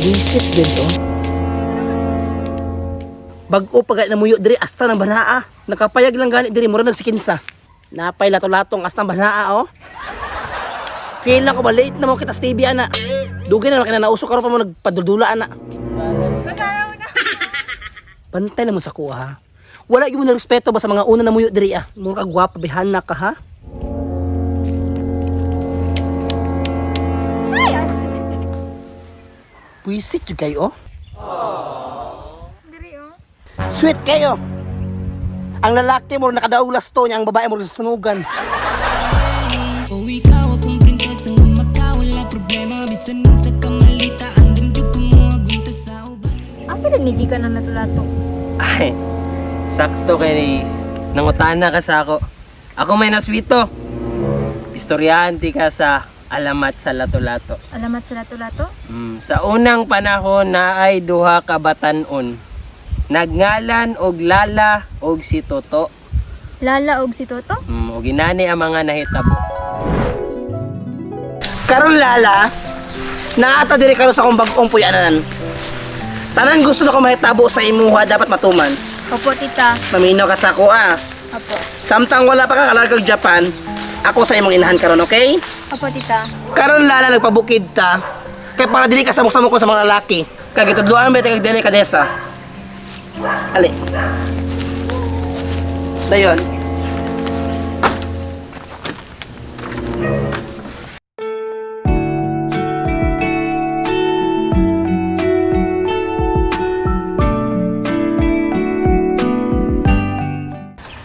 Visit din to. Bag-o pa gani namuyo diri hasta ng banaa. Nakapayag lang gani diri mura nagsikinsa. Napay lato-latong hasta ng banaa oh. Feel na ko ba late na mo kita sa TV ana. Dugay na kinanauso karon pa mo nagpadudula ana. Bantay na mo sa kuha ha. Wala gyud mo na respeto ba sa mga una namuyo diri ah. Mura ka gwapa bihana ka ha. Buisit jud kayo oh. Diri oh. Sweet kayo. Ang lalaki mo nakadaulas to niya, ang babae mo sunugan. O ikaw akong prinsesang gumakawala problema. Bisan sa kamalita, andam jud ko mo agunta sa uban. Asa na nigi ka na natulato? Ay, sakto kay nangutana ka sa ako. Ako may naswito. Istoryante ka sa alamat sa lato-lato. Alamat sa lato-lato? Sa unang panahon na ay duha ka batan-on. Nagngalan og Lala og si Toto. Lala og si Toto? Og inani ang mga nahitabo. Karon lala, naata diri karon sa akong bag-ong puyanan. Tanan gusto na ko mahitabo sa imuha dapat matuman. Opo, tita. Maminaw ka sa ako ah. Opo. Samtang wala pa ka kalargag Japan, ako sa imong inahan karon, okay? Opo, tita. Karon lala nagpabukid ta. Kay para dili ka samok-samok ko sa mga lalaki. Kay gitudloan ba kag dili kadesa. Ali. Dayon.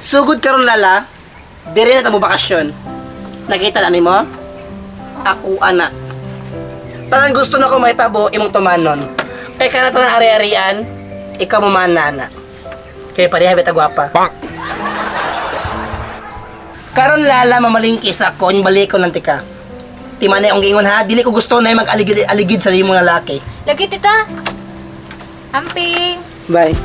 Sugod karon lala, diri na ta mo bakasyon. Nakita na nimo? Ako ana. Tanan gusto na ko mahitabo imong tumanon. Kay kana tanan ari-arian, ikaw mo manana. Kay pareha bita gwapa. Karon lala mamalingki sa ako, yung balik ko ng tika. Timane akong giingon ha, dili ko gusto na yung mag-aligid-aligid sa imong lalaki. Lagi, tita. Amping. Bye.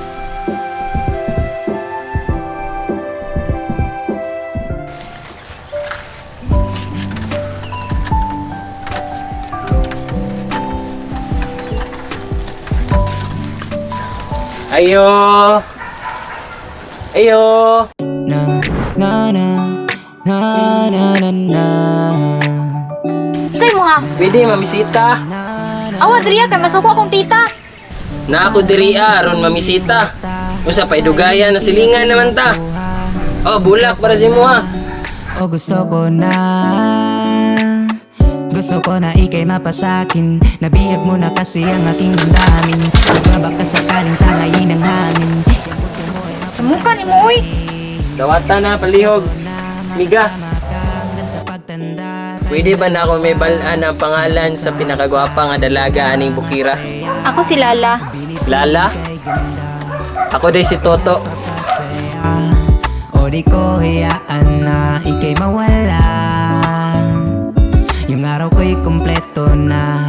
Ayo. Ayo. Na na na na na na na. Sa'yo mo ha? Pwede mamisita. Awa, diri kay masuko akong tita. Na ako diri ah, aron mamisita. Usa pa idugayan na silingan naman ta. Oh, bulak para sa imo ha. O gusto ko na. Gusto ko na ikay mapasakin. Nabihag mo na kasi ang aking damdamin. Nagbabaka sakaling tangayin ang hangin. Yung puso mo ay Sumuka ni mo, uy. Dawata na palihog. Miga. hanggang sa pagtanda. Pwede ba na ako may balaan ang pangalan sa pinakagwapa nga dalaga aning bukira? Ako si Lala. Lala? Ako day si Toto. Pasaya. O di ko hayaan na ika'y mawala. Yung araw ko'y kumpleto na.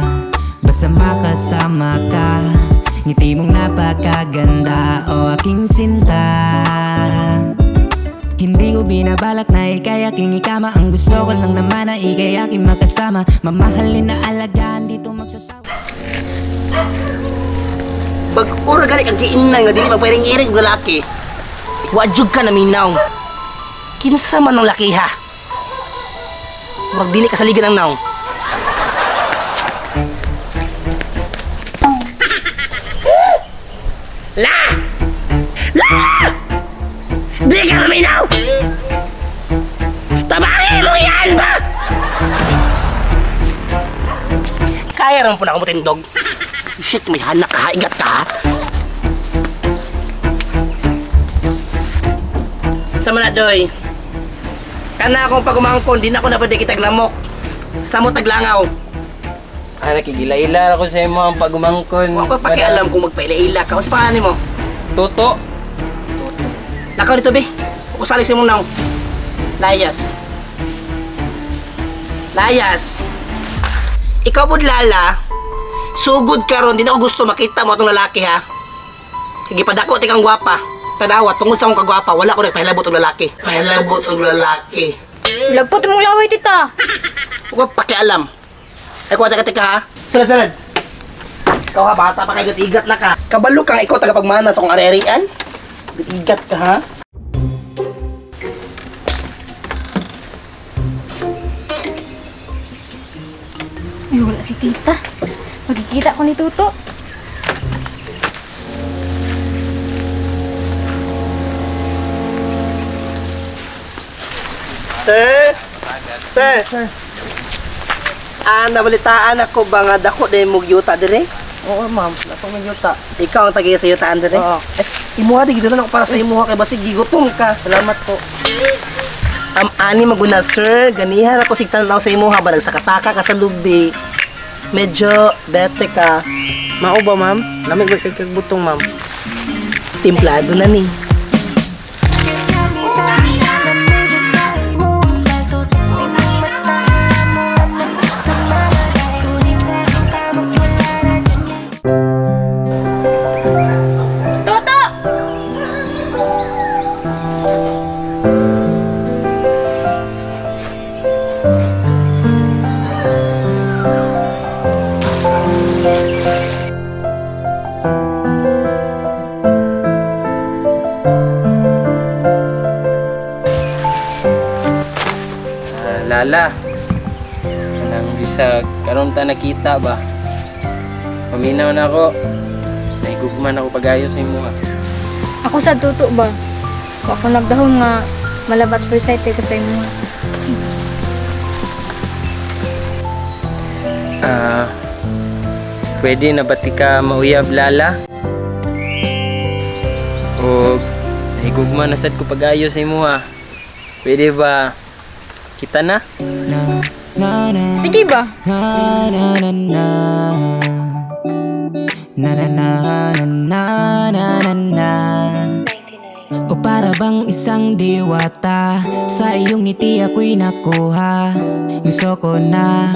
Basta makasama ka. Ngiti mong napakaganda o aking sinta. Hindi ko binabalak na ika'y aking ikama. Ang gusto ko lang naman na ika'y aking makasama. Mamahalin na alagaan dito magsasawa. Bag-ura gani kang giinay nga dili magpairing-iring og lalaki. Wa jud ka naminaw. Kinsa man ang laki ha? Murag dili ka saligan ang naw. La! La! Di ka naminaw! Tabangin mo yan ba? Kaya rin po na ako mutindog. Shit, may hanak ka ha. Ingat ka ha. Sa mga doy. Kana akong pagumangkon, di na ako na pwede kitag lamok. Sa mo taglangaw. Ah, nakigilaila ako sa imo ang pagumangkon. Ako pakialam kung magpaila-ila ka. O sa pangalan mo? Toto. Lakaw dito, be. Usali sa imong naw. Layas. Layas. Ikaw po, Lala. Sugod karon, di na ako gusto makita mo atong lalaki, ha? Sige, padako, tikang gwapa. Tanawa, tungod sa akong kagwapa, wala ko nagpahilabot og lalaki. Pahilabot og lalaki. Lagpot mong laway, tita. Huwag pakialam. Ay, kuha teka, teka, ha? Salad, salad. Ikaw ha, bata pa kayo, igat na ka. Kabalo kang ikaw tagapagmana sa kong ari-arian. Igat ka ha? Ay, wala si tita. Magkikita ko ni Tuto. Sir? Sir? Sir? Ah, nabalitaan ako ba nga dako dahil mong yuta dire? Oo, ma'am. Ako may yuta. Ikaw ang tagiya sa yutaan dire? Oo. Eh, imuha di gid ako para sa imuha kay basig gigutom ka. Salamat po. Am ani maguna sir, ganihan ako sig tan-aw sa imuha ba nagsakasaka ka sa lubi. Medyo bete ka. Mao ba, ma'am? Lamig ba kay kagbutong, ma'am? Timplado na ni. Toto! Ah, Lala, kanang bisag karon ta nakita ba? Paminaw na ako. Naigugman ako pagayo sa imuha. Ako sa Tuto ba? Wa ako nagdahom nga malabat first sight kay ka sa imo. Ah, pwede na ba ti ka mauyab, Lala? O naigugma na sad ko pagayo sa imuha. Pwede ba kita na? Na na na Sige ba? Na na na na Na na na na na na na na. O para bang isang diwata, sa iyong ngiti ako'y nakuha. Gusto ko na,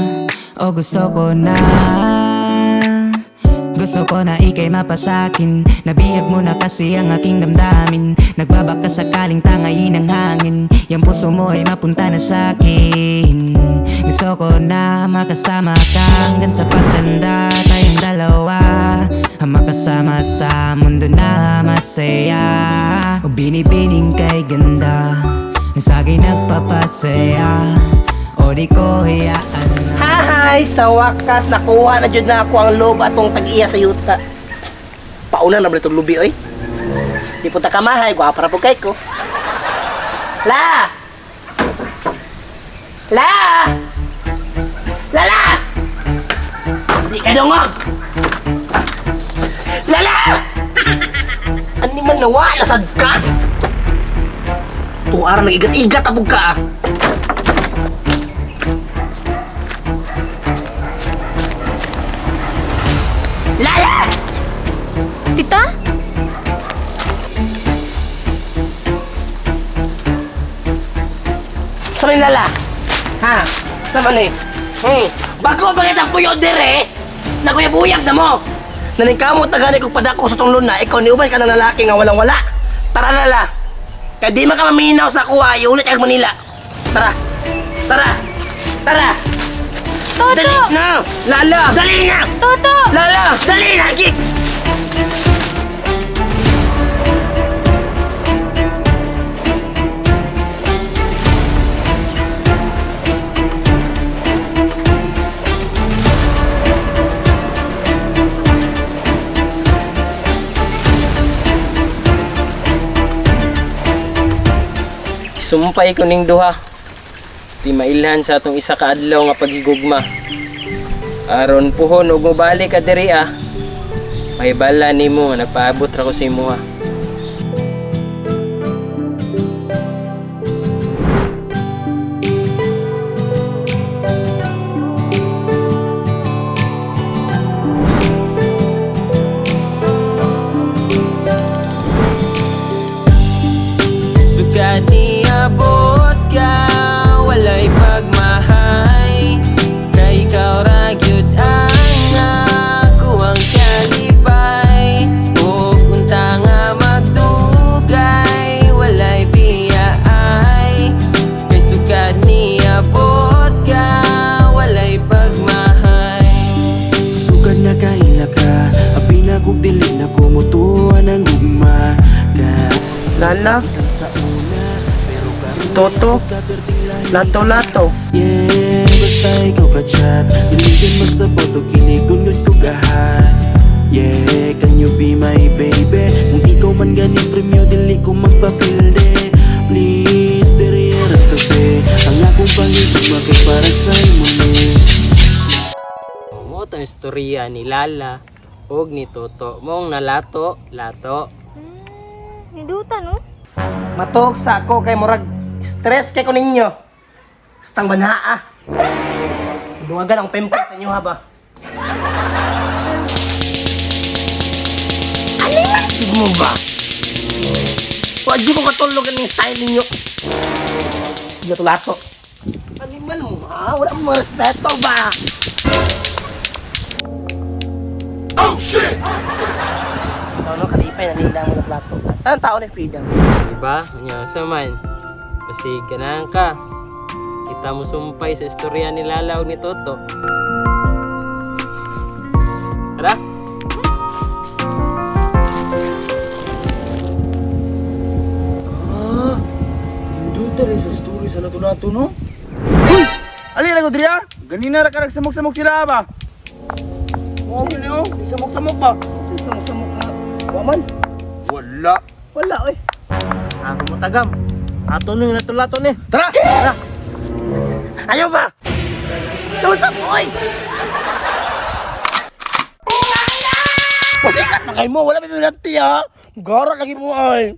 o gusto ko na. Gusto ko na ika'y mapasakin. Nabihag mo na kasi ang aking damdamin. Nagbabaka sakaling tangayin ang hangin, yang puso mo ay mapunta na sa'kin. Gusto ko na makasama ka hanggang sa pagtanda. Tayong dalawa ang makasama sa mundo na masaya. O binibining kay ganda, na sa'kin nagpapasaya. O di ko hayaan na. Hahay, sa wakas nakuha na jud na ako ang loob atong tag-iya sa yuta. Pauna na ba itong lubi oy? Di punta ka mahay, gwapa ra po kay ko. La! La! Lala! Di ka dungog! Lala! Ani man nawa, lasag ka! Tuara nag-igat-igat abog ka ah. Lala! Tita? Sa may lala? Ha? Sa man eh? Bago pa kitang puyo dire, naguyab-uyab na mo. Naningkamot na gani kong padako sa tong luna, ikaw ni uban ka ng lalaki nga walang wala. Tara lala. Kaya di man ka maminaw sa kuha, iulit ang Manila. Tara. Tara. Tara. Toto! Dali na. Lala! Dali na. Toto! Lala! Dali na, Gik! Sumpay ko ning duha. Di mailhan sa atong isa ka adlaw nga pagigugma. Aron puhon ug mobalik ka diri ah. May bala nimo nga nagpaabot ra ko sa imuha. Sukat niabot ka, walay pagmahay. Kay ikaw ra gyud ang ako ang kalipay. Ug unta nga kog dili na ko mutuwa ng gugma ka. Lala. Sakitan sa una, pero karon Toto. kaperting lahi. Lato-lato. Yeah, basta ikaw ka chat. Diligan mo sa boto, kiligon yun ko gahat. Yeah, can you be my baby? Kung ikaw man gani premyo, dili ko magpapilde. Please, diri ra tabi. Ang akong pangigugma kay para sa imo ni. Mo tong istorya ni Lala og ni Toto. Mong nalato, lato. Niduta no? Matog sa ako kay murag stress kay ko ninyo. Bastang banhaa. Dungagan ang pempe sa inyo ha ba? Ano man mo ba? Wag ko katulog ang style ninyo. Lato-lato. Animal mo ha? Wala mo respeto ba? Oh shit! Ikaw no, kalipay nanila mo na plato. Anong tao ni freedom? Diba? Nya sa man. Kasi ganahan ka. Kita mo sumpay sa istorya ni Lala og ni Toto. Tara. Duta rin sa story sa lato-lato, no? Uy! Ali ra ko diri ah. Ganina ra ka nagsamok-samok sila ba? Oh, gani oh, samok-samok ba? Samok-samok na. Waman. Wala. Wala oy. Ako mo tagam. Ato nung lato-lato ni. Tara! Tara! Ayaw ba? Doon sa boy! Pasikat na kayo mo, wala may pinanti ha. Gara lagi mo ay.